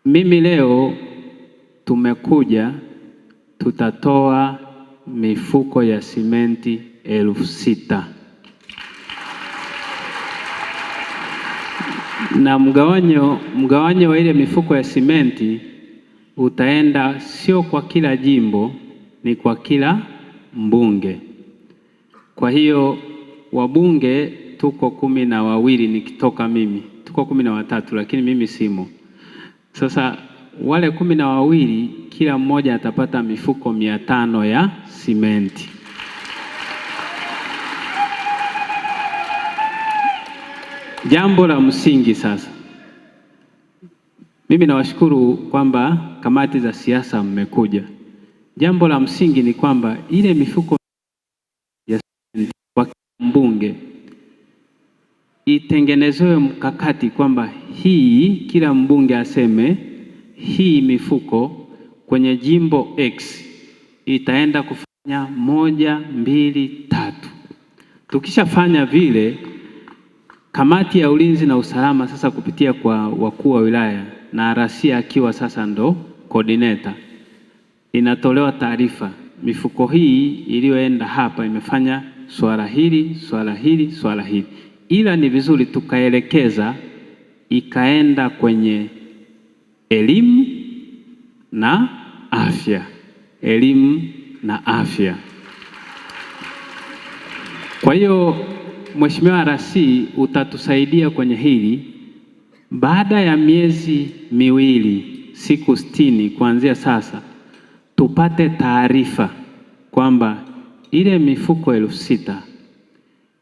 Mimi leo tumekuja, tutatoa mifuko ya simenti 6,000 na mgawanyo wa ile mifuko ya simenti utaenda sio kwa kila jimbo, ni kwa kila mbunge. Kwa hiyo wabunge tuko 12, nikitoka mimi tuko 13, lakini mimi simo. Sasa wale 12 kila mmoja atapata mifuko 500 ya simenti. Jambo la msingi sasa, mimi nawashukuru kwamba kamati za siasa mmekuja. Jambo la msingi ni kwamba ile mifuko ya simenti kwa mbunge itengenezewe mkakati kwamba hii kila mbunge aseme hii mifuko kwenye jimbo X itaenda kufanya 1, 2, 3. Tukishafanya vile, kamati ya ulinzi na usalama sasa kupitia kwa wakuu wa wilaya na RC akiwa sasa ndo coordinator, inatolewa taarifa mifuko hii iliyoenda hapa imefanya swala hili, swala hili, swala hili. Ila ni vizuri tukaelekeza ikaenda kwenye elimu na afya. Elimu na afya. Kwa hiyo Mheshimiwa RC utatusaidia kwenye hili. Baada ya miezi miwili, siku 60 kuanzia sasa, tupate taarifa kwamba ile mifuko 6,000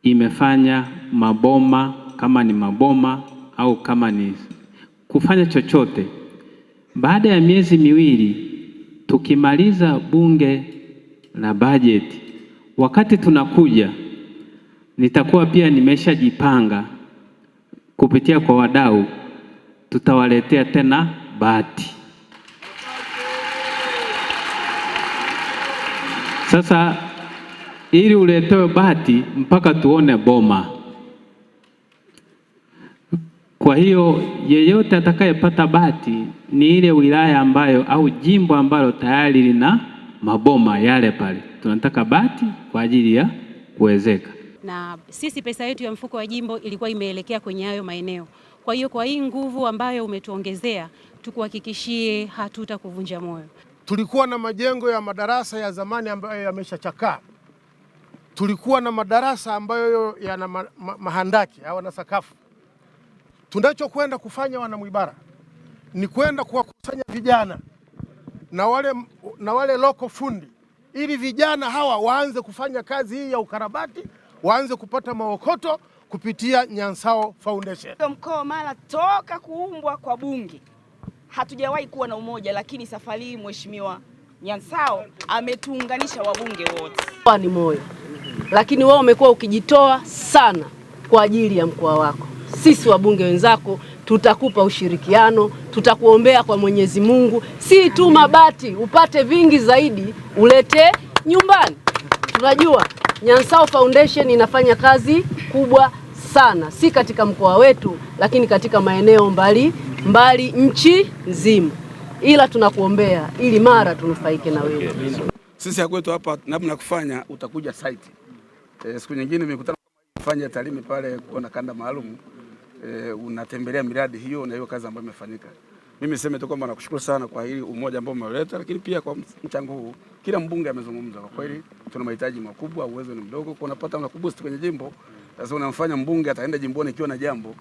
imefanya maboma, kama ni maboma au kama ni kufanya chochote. Baada ya miezi miwili tukimaliza bunge la bajeti, wakati tunakuja nitakuwa pia nimeshajipanga kupitia kwa wadau, tutawaletea tena bati. Sasa ili uletewe bati mpaka tuone boma. Kwa hiyo yeyote atakayepata bati ni ile wilaya ambayo au jimbo ambalo tayari lina maboma yale pale. Tunataka bati kwa ajili ya kuwezeka. Na sisi pesa yetu ya mfuko wa jimbo ilikuwa imeelekea kwenye hayo maeneo. Kwa hiyo kwa hii nguvu ambayo umetuongezea, tukuhakikishie hatutakuvunja moyo. Tulikuwa na majengo ya madarasa ya zamani ambayo yameshachakaa. Tulikuwa na madarasa ambayo yana mahandaki au na sakafu. Tunachokwenda kufanya wana Mwibara ni kwenda kuwakusanya vijana na wale loko fundi, ili vijana hawa waanze kufanya kazi hii ya ukarabati, waanze kupata maokoto kupitia Nyansao Foundation. Mkoa wa Mara toka kuumbwa kwa bunge hatujawahi kuwa na umoja, lakini safari hii Mheshimiwa Nyansao ametuunganisha wabunge wote. Ni moyo, lakini wewe umekuwa ukijitoa sana kwa ajili ya mkoa wako. Sisi wabunge wenzako tutakupa ushirikiano, tutakuombea kwa Mwenyezi Mungu, si tu mabati, upate vingi zaidi ulete nyumbani. Tunajua Nyansao Foundation inafanya kazi kubwa sana, si katika mkoa wetu, lakini katika maeneo mbali mbali nchi nzima, ila tunakuombea ili Mara tunufaike na wewe. Sisi ya kwetu hapa namna kufanya, utakuja site. Siku nyingine mikutano fanya Tarime pale kuona kanda maalum, unatembelea miradi hiyo na hiyo kazi ambayo imefanyika. Mimi niseme tu kwamba nakushukuru sana kwa hili umoja ambao umeleta, lakini pia kwa mchango huu. Kila mbunge amezungumza, kwa kweli tuna mahitaji makubwa, uwezo ni mdogo, kwa unapata una kuboost kwenye jimbo. Sasa unamfanya mbunge ataenda jimboni ikiwa na jambo.